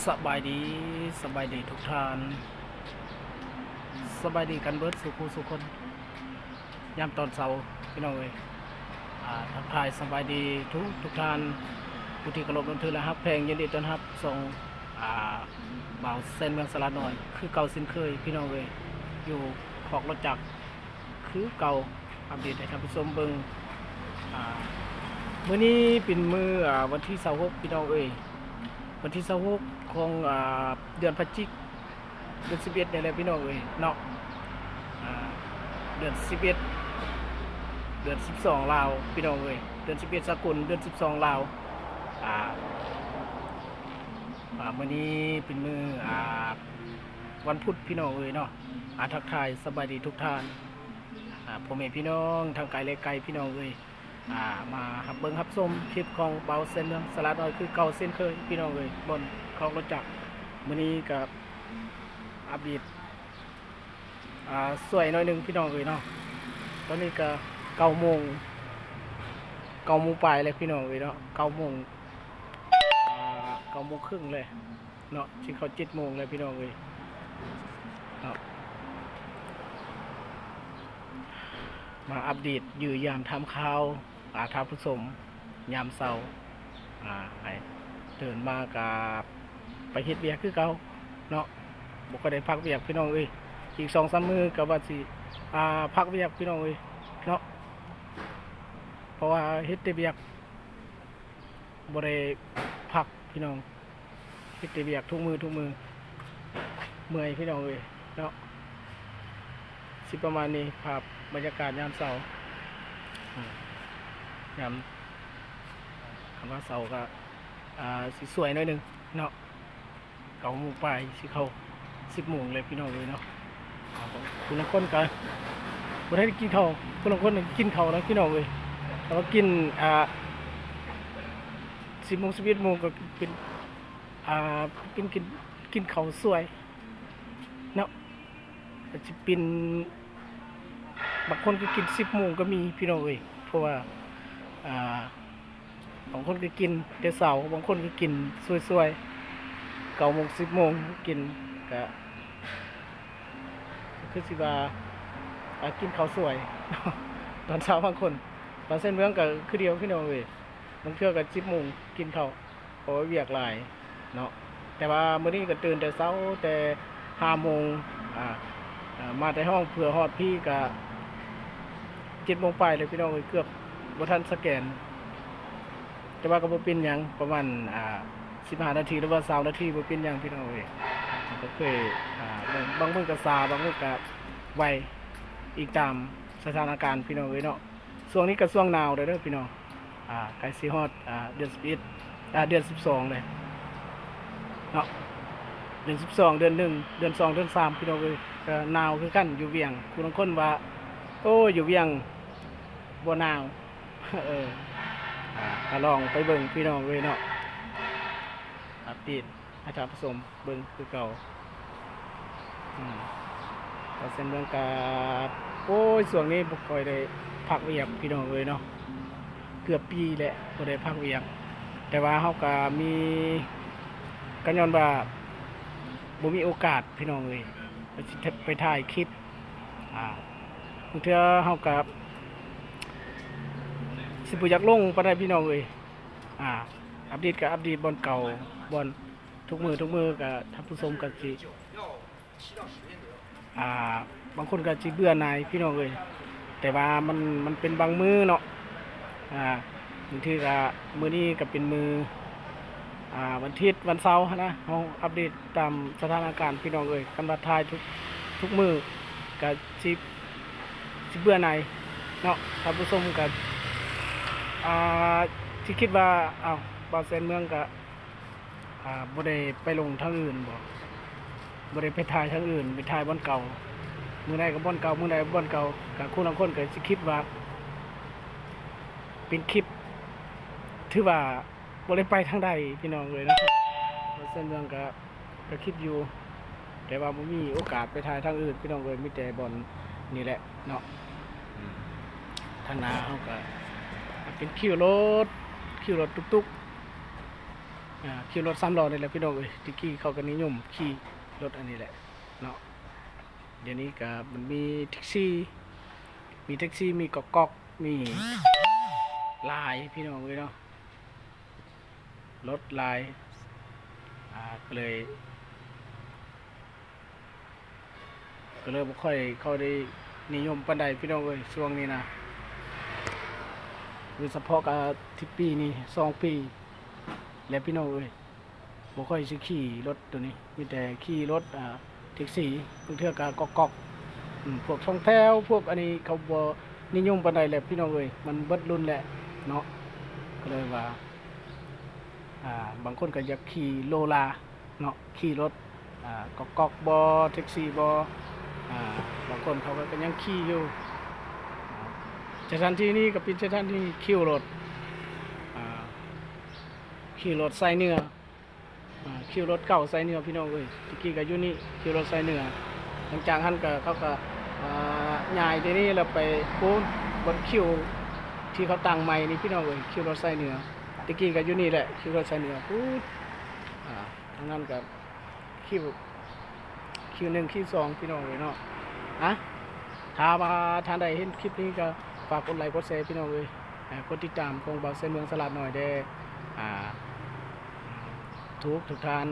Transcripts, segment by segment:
ສະບາຍດີ, ສະບາຍດີທຸກທ່ານ, ສະບາຍດີກັນເບິດສູ່ຜູ້ສູ່ຄົນ ຍາມຕອນເຊົ້າພີ່ນ້ອງເອີຍ. ອາ ທັກທາຍສະບາຍດີທຸກທຸກທ່ານ ຜູ້ທີ່ເຄົາລົບນັບຖື ແລະ ຮັກແພງ. ຍິນດີຕ້ອນຮັບຊ່ອງ ອາ ບ່າວແຊນເມືອງສະຫຼາດນ້ອຍ ຄືເກົ່າເຊັ່ນເຄີຍພີ່ນ້ອງເອີຍ, ຢູ່ຄອກລົດຈັກ ຄືເກົ່າ ອັບເດດໃຫ້ທ່ານຜູ້ຊົມເບິ່ງ. ອາ ມື້ນີ້ເປັນມື້ ອາ ວັນທີຊາວຫົກ ພີ່ນ້ອງເອີຍ, ວັນທີຊາວຫົກ ຂອງ ອາ ເດືອນພະຈິກ ເດືອນສິບເອັດນີ້ແຫຼະພີ່ນ້ອງເອີຍເນາະ. ອາ ເດືອນສິບເອັດ ເດືອນສິບສອງລາວພີ່ນ້ອງເອີຍ, ເດືອນສິບເອັດສາກົນ ເດືອນສິບສອງລາວ. ອາ ອາ ມື້ນີ້ເປັນມື້ ອາ ວັນພຸດພີ່ນ້ອງເອີຍເນາະ. ອາ ທັກທາຍສະບາຍດີທຸກທ່ານ ອາ ພໍ່ແມ່ພີ່ນ້ອງທັງໄກແລະໃກ້ພີ່ນ້ອງເອີຍ. ອາ ມາຮັບເບິ່ງຮັບຊົມຄລິບຂອງບ່າວແຊນເມືອງສະຫຼາດນ້ອຍ ຄືເກົ່າເຊັ່ນເຄີຍພີ່ນ້ອງເອີຍ, ບ່ອນຄອກລົດຈັກ. ມື້ນີ້ກະອັບເດດ ອາ ຊ່ວຍໜ້ອຍໜຶ່ງພີ່ນ້ອງເອີຍເນາະ. ຕອນນີ້ກະເກົ້າໂມງ ເກົ້າໂມງປາຍແລ້ວພີ່ນ້ອງເອີຍເນາະ, ເກົ້າໂມງ ອາ ເກົ້າໂມງເຄິ່ງແລ້ວເນາະ, ຊິເຂົ້າເຈັດໂມງແລ້ວພີ່ນ້ອງເອີຍເນາະ. ມາອັບເດດເຢ້ຍມຢາມຖາມຂ່າວ ອາ ທ່ານຜູ້ຊົມຍາມເຊົ້າ. ອາ ໃຫ້ຕື່ນມາກະໄປເຮັດວຽກຄືເກົ່າເນາະ, ບໍ່ຄ່ອຍໄດ້ພັກວຽກພີ່ນ້ອງເອີຍ. ອີກສອງສາມມື້ກະວ່າຊິ ອາ ພັກວຽກພີ່ນ້ອງເອີຍເນາະ, ເພາະວ່າເຮັດແຕ່ວຽກ ບໍ່ໄດ້ພັກພີ່ນ້ອງ, ເຮັດແຕ່ວຽກທຸກມື້ທຸກມື້ ເມື່ອຍພີ່ນ້ອງເອີຍເນາະ. ຊິປະມານນີ້ ພາບບັນຍາກາດຍາມເຊົ້າ ອາ ຍາມ ຄັນວ່າເຊົ້າກະ ອາ ຊິສວຍໜ້ອຍໜຶ່ງເນາະ, ເກົ້າໂມງປາຍ ຊິເຂົ້າສິບໂມງແລ້ວພີ່ນ້ອງເອີຍເນາະ. ອາ ຜູ້ລາງຄົນກະບໍ່ໄດ້ກິນເຂົ້າ, ຜູ້ລາງຄົນກິນເຂົ້າແລ້ວພີ່ນ້ອງເອີຍ, ແຕ່ວ່າກິນ ອາ ສິບໂມງ ສິບເອັດໂມງກະເປັນ ອາ ກິນ ກິນ ກິນເຂົ້າສວຍເນາະ. ກະຊິເປັນ ບາງຄົນກະກິນສິບໂມງກະມີພີ່ນ້ອງເອີຍ, ເພາະວ່າ ອາ ບາງຄົນກະກິນແຕ່ເຊົ້າ, ບາງຄົນກະກິນສວຍໆ ເກົ້າໂມງ ສິບໂມງກິນ ກະ ກະຄືຊິວ່າ ອາ ກິນເຂົ້າສວຍຕອນເຊົ້າ. ບາງຄົນ ບາງເຊັ່ນເມືອງກະຄືດຽວພີ່ນ້ອງເອີຍ, ບາງເທື່ອກະສິບໂມງກິນເຂົ້າ ເພາະວ່າວຽກຫຼາຍເນາະ. ແຕ່ວ່າມື້ນີ້ກະຕື່ນແຕ່ເຊົ້າ ແຕ່ຫ້າໂມງ ອາ ອາ ມາແຕ່ຫ້ອງ ເພື່ອຮອດພີ້ກະເຈັດໂມງປາຍແລ້ວພີ່ນ້ອງເອີຍ, ເກືອບບໍ່ທັນສະແກນ. ແຕ່ວ່າກະບໍ່ເປັນຫຍັງ ປະມານ ອາ ສິບຫ້ານາທີ ຫຼືວ່າຊາວນາທີ ບໍ່ເປັນຫຍັງພີ່ນ້ອງເອີຍ. ກະເຄີຍ ອາ ບາງ ບາງມື້ກະຊ້າ ບາງມື້ກະໄວ ອີງຕາມສະຖານະການພີ່ນ້ອງເອີຍເນາະ. ຊ່ວງນີ້ກະຊ່ວງໜາວແລ້ວເດີພີ່ນ້ອງ, ອາ ໃກ້ຊິຮອດ ອາ ເດືອນສິບເອັດ ອາ ເດືອນສິບສອງແລ້ວເນາະ, ເດືອນສິບສອງ ເດືອນໜຶ່ງ ເດືອນສອງ ເດືອນສາມ ພີ່ນ້ອງເອີຍ. ກະໜາວຄືກັນຢູ່ວຽງ, ຜູ້ລາງຄົນວ່າ ໂອ້ ຢູ່ວຽງບໍ່ໜາວ ເອີ ອາ ກະລອງໄປເບິ່ງພີ່ນ້ອງເອີຍເນາະ, ອັບເດດໃຫ້ທ່ານຜູ້ຊົມເບິ່ງຄືເກົ່າ. ອືມ ເວົ້າເຊັ່ນເລື່ອງການ ໂອ້ຍ ຊ່ວງນີ້ບໍ່ຄ່ອຍໄດ້ພັກວຽກພີ່ນ້ອງເອີຍເນາະ, ເກືອບປີແລ້ວບໍ່ໄດ້ພັກວຽກ. ແຕ່ວ່າເຮົາກະມີ ກະຍ້ອນວ່າບໍ່ມີໂອກາດພີ່ນ້ອງເອີຍ ໄປ ໄປຖ່າຍຄລິບ. ອາ ບາງເທື່ອເຮົາກະຊິບໍ່ຢາກລົງປານໃດພີ່ນ້ອງເອີຍ. ອາ ອັບເດດກະອັບເດດບ່ອນເກົ່າ ບ່ອນ ທຸກມື້ທຸກມື້ກະທ່ານຜູ້ຊົມກະຊິ ອາ ບາງຄົນກະຊິເບື່ອໜ່າຍພີ່ນ້ອງເອີຍ, ແຕ່ວ່າມັນ ມັນເປັນບາງມື້ເນາະ. ອາ ບາງທີກະ ມື້ນີ້ກະເປັນມື້ ອາ ວັນທິດ ວັນເສົາຫັ້ນນະ, ເຮົາອັບເດດຕາມສະຖານະການພີ່ນ້ອງເອີຍ. ຄັນວ່າຖ່າຍທຸກ ທຸກມື້ກະຊິ ຊິເບື່ອໜ່າຍເນາະ, ທ່ານຜູ້ຊົມກະ ອາ ຊິຄິດວ່າ ອ້າວ ບ່າວແຊນເມືອງກະ ອາ ບໍ່ໄດ້ໄປລົງທາງອື່ນບໍ ບໍ່ໄດ້ໄປຖ່າຍທາງອື່ນ ໄປຖ່າຍບ່ອນເກົ່າ, ມື້ໃດກະບ່ອນເກົ່າ ມື້ໃດກະບ່ອນເກົ່າ. ກະຄົນລາງຄົນກະຊິຄິດວ່າເປັນຄລິບ ຖືວ່າບໍ່ໄດ້ໄປທາງໃດພີ່ນ້ອງເອີຍເນາະ. ເຊິ່ງເລື່ອງກະ ກະຄິດຢູ່ ແຕ່ວ່າບໍ່ມີໂອກາດໄປຖ່າຍທາງອື່ນພີ່ນ້ອງເອີຍ, ມີແຕ່ບ່ອນນີ້ແຫຼະເນາະ. ອືມ ທາງໜ້າເຮົາກະເປັນຄິວລົດ ຄິວລົດຕຸກໆ. ອ່າ ຂີ່ລົດສາມລໍ້ນີ້ແຫຼະພີ່ນ້ອງເອີຍ. ແຕ່ກີ້ເຂົາກໍນິຍົມຂີ່ລົດອັນນີ້ແຫຼະເນາະ. ດຽວນີ້ກໍມັນມີແທັກຊີ ມີແທັກຊີ ມີກອກໆ ມີຫຼາຍພີ່ນ້ອງເອີຍເນາະ. ລົດຫຼາຍ ອ່າ ກໍເລີຍ ກໍເລີຍບໍ່ຄ່ອຍເຂົ້າໄດ້ນິຍົມປານໃດພີ່ນ້ອງເອີຍ ຊ່ວງນີ້ນະ. ໂດຍສະເພາະກະທິບປີນີ້ ສອງປີແລ້ວພີ່ນ້ອງເອີຍ ບໍ່ຄ່ອຍຊິຂີ່ລົດໂຕນີ້ ມີແຕ່ຂີ່ລົດ ອ່າ ແທັກຊີ ບາງເທື່ອກະກອກໆ ອາ ພວກສອງແຖວ ພວກອັນນີ້ເຂົາບໍ່ນິຍົມປານໃດແຫຼະພີ່ນ້ອງເອີຍ ມັນເບິດລຸ້ນແລ້ວເນາະ. ກໍເລີຍວ່າ ອ່າ ບາງຄົນກໍຢາກຂີ່ໂລລາເນາະ ຂີ່ລົດ ອ່າ ກອກໆ ບໍ ແທັກຊີບໍ ອ່າ ບາງຄົນເຂົາກໍ ກໍຍັງຂີ່ຢູ່. ອ່າ ສະຖານທີ່ນີ້ກໍເປັນສະຖານທີ່ຄິວລົດ ອ່າ ຂີ່ລົດສາຍເໜືອ ອ່າ ຄິວລົດເກົ່າສາຍເໜືອພີ່ນ້ອງເອີຍ. ແຕ່ກີ້ກໍຢູ່ນີ້ ຄິວລົດສາຍເໜືອ ຫຼັງຈາກຫັ້ນກໍ ເຂົາກໍ ອ່າ ຍ້າຍທີ່ນີ້ແລ້ວໄປພຸ້ນ ບ່ອນຄິວທີ່ເຂົາຕັ້ງໃໝ່ນີ້ພີ່ນ້ອງເອີຍ ຄິວລົດສາຍເໜືອ. ແຕ່ກີ້ກໍຢູ່ນີ້ແຫຼະ ຄິວລົດສາຍເໜືອພຸ້ນ ອ່າ ທາງນັ້ນກໍ ຄິວ ຄິວໜຶ່ງ ຄິວສອງ ພີ່ນ້ອງເອີຍເນາະ. ອ່ະ ຖ້າວ່າທ່ານໃດເຫັນຄລິບນີ້ກໍຝາກກົດໄລກົດແຊພີ່ນ້ອງເອີຍ ອ່າ ກົດຕິດຕາມຂອງບ່າວແສນເມືອງສະຫຼາດນ້ອຍແດ່ ອ່າ ທຸກ ທຸກທ່ານ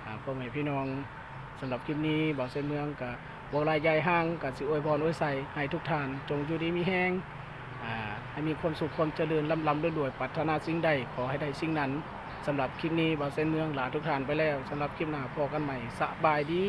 ອ່າ ພໍ່ແມ່ພີ່ນ້ອງ. ສຳລັບຄລິບນີ້ບ່າວແສນເມືອງກໍບໍ່ຫຼາຍຢາຍຫ່າງ ກໍຊິອວຍພອນອວຍໄຊໃຫ້ທຸກທ່ານຈົ່ງຢູ່ດີມີແຮງ ອ່າ ໃຫ້ມີຄວາມສຸກຄວາມຈະເລີນ ລ່ຳໆລວຍໆ ປາດຖະໜາສິ່ງໃດຂໍໃຫ້ໄດ້ສິ່ງນັ້ນ. ສຳລັບຄລິບນີ້ບ່າວແສນເມືອງລາທຸກທ່ານໄປແລ້ວ ສຳລັບຄລິບໜ້າພໍ້ກັນໃໝ່ ສະບາຍດີ.